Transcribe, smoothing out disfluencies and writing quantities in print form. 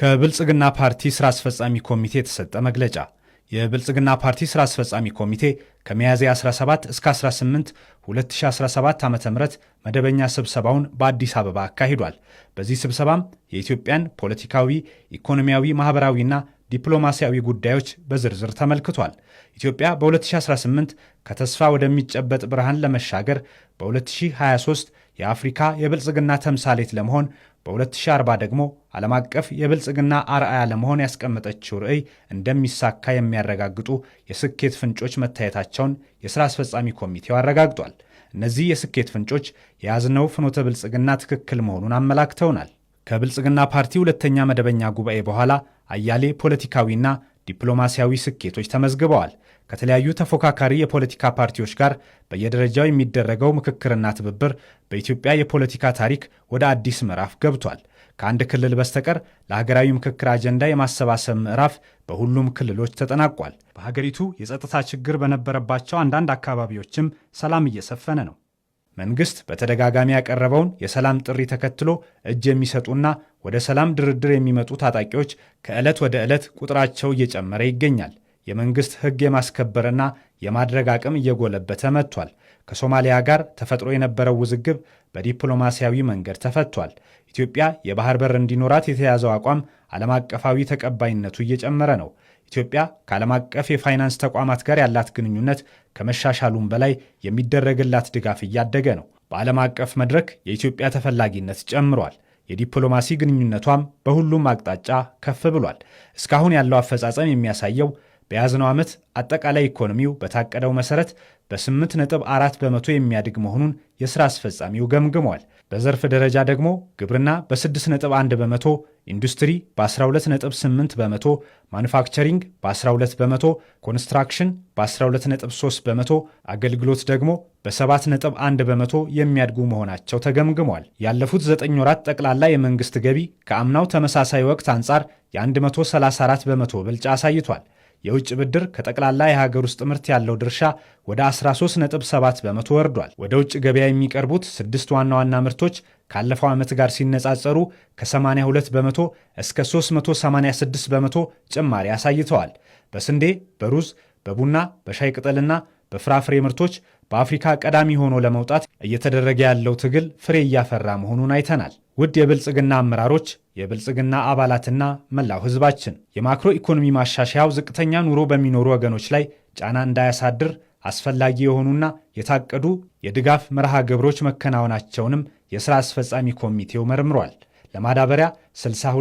ከብልጽግና ፓርቲ ስራ አስፈጻሚ ኮሚቴ የተሰጠ መግለጫ። የብልጽግና ፓርቲ ስራ አስፈጻሚ ኮሚቴ ከሚያዝያ 17 እስከ 18 2017 ዓ ም መደበኛ ስብሰባውን በአዲስ አበባ አካሂዷል። በዚህ ስብሰባም የኢትዮጵያን ፖለቲካዊ፣ ኢኮኖሚያዊ፣ ማኅበራዊና ዲፕሎማሲያዊ ጉዳዮች በዝርዝር ተመልክቷል። ኢትዮጵያ በ2018 ከተስፋ ወደሚጨበጥ ብርሃን ለመሻገር፣ በ2023 የአፍሪካ የብልጽግና ተምሳሌት ለመሆን፣ በ2040 ደግሞ ዓለም አቀፍ የብልጽግና አርአያ ለመሆን ያስቀመጠችው ራዕይ እንደሚሳካ የሚያረጋግጡ የስኬት ፍንጮች መታየታቸውን የሥራ አስፈጻሚ ኮሚቴው አረጋግጧል። እነዚህ የስኬት ፍንጮች የያዝነው ፍኖተ ብልጽግና ትክክል መሆኑን አመላክተውናል። ከብልጽግና ፓርቲ ሁለተኛ መደበኛ ጉባኤ በኋላ አያሌ ፖለቲካዊና ዲፕሎማሲያዊ ስኬቶች ተመዝግበዋል። ከተለያዩ ተፎካካሪ የፖለቲካ ፓርቲዎች ጋር በየደረጃው የሚደረገው ምክክርና ትብብር በኢትዮጵያ የፖለቲካ ታሪክ ወደ አዲስ ምዕራፍ ገብቷል። ከአንድ ክልል በስተቀር ለሀገራዊ ምክክር አጀንዳ የማሰባሰብ ምዕራፍ በሁሉም ክልሎች ተጠናቋል። በሀገሪቱ የጸጥታ ችግር በነበረባቸው አንዳንድ አካባቢዎችም ሰላም እየሰፈነ ነው። መንግስት በተደጋጋሚ ያቀረበውን የሰላም ጥሪ ተከትሎ እጅ የሚሰጡና ወደ ሰላም ድርድር የሚመጡ ታጣቂዎች ከዕለት ወደ ዕለት ቁጥራቸው እየጨመረ ይገኛል። የመንግስት ሕግ የማስከበርና የማድረግ አቅም እየጎለበተ መጥቷል። ከሶማሊያ ጋር ተፈጥሮ የነበረው ውዝግብ በዲፕሎማሲያዊ መንገድ ተፈቷል። ኢትዮጵያ የባህር በር እንዲኖራት የተያዘው አቋም ዓለም አቀፋዊ ተቀባይነቱ እየጨመረ ነው። ኢትዮጵያ ከዓለም አቀፍ የፋይናንስ ተቋማት ጋር ያላት ግንኙነት ከመሻሻሉም በላይ የሚደረግላት ድጋፍ እያደገ ነው። በዓለም አቀፍ መድረክ የኢትዮጵያ ተፈላጊነት ጨምሯል። የዲፕሎማሲ ግንኙነቷም በሁሉም አቅጣጫ ከፍ ብሏል። እስካሁን ያለው አፈጻጸም የሚያሳየው በያዝነው ዓመት አጠቃላይ ኢኮኖሚው በታቀደው መሰረት በ8.4% የሚያድግ መሆኑን የሥራ አስፈጻሚው ገምግሟል። በዘርፍ ደረጃ ደግሞ ግብርና በ6.1%፣ ኢንዱስትሪ በ12.8%፣ ማኑፋክቸሪንግ በ12%፣ ኮንስትራክሽን በ12.3%፣ አገልግሎት ደግሞ በ7.1% የሚያድጉ መሆናቸው ተገምግሟል። ያለፉት 9 ወራት ጠቅላላ የመንግስት ገቢ ከአምናው ተመሳሳይ ወቅት አንጻር የ134% ብልጫ አሳይቷል። የውጭ ብድር ከጠቅላላ የሀገር ውስጥ ምርት ያለው ድርሻ ወደ 13.7% ወርዷል። ወደ ውጭ ገበያ የሚቀርቡት ስድስት ዋና ዋና ምርቶች ካለፈው ዓመት ጋር ሲነጻጸሩ ከ82% እስከ 386% ጭማሪ አሳይተዋል። በስንዴ፣ በሩዝ፣ በቡና፣ በሻይ ቅጠልና በፍራፍሬ ምርቶች በአፍሪካ ቀዳሚ ሆኖ ለመውጣት እየተደረገ ያለው ትግል ፍሬ እያፈራ መሆኑን አይተናል። ውድ የብልጽግና አመራሮች፣ የብልጽግና አባላትና መላው ሕዝባችን፣ የማክሮ ኢኮኖሚ ማሻሻያው ዝቅተኛ ኑሮ በሚኖሩ ወገኖች ላይ ጫና እንዳያሳድር አስፈላጊ የሆኑና የታቀዱ የድጋፍ መርሃ ግብሮች መከናወናቸውንም የሥራ አስፈጻሚ ኮሚቴው መርምሯል። ለማዳበሪያ 62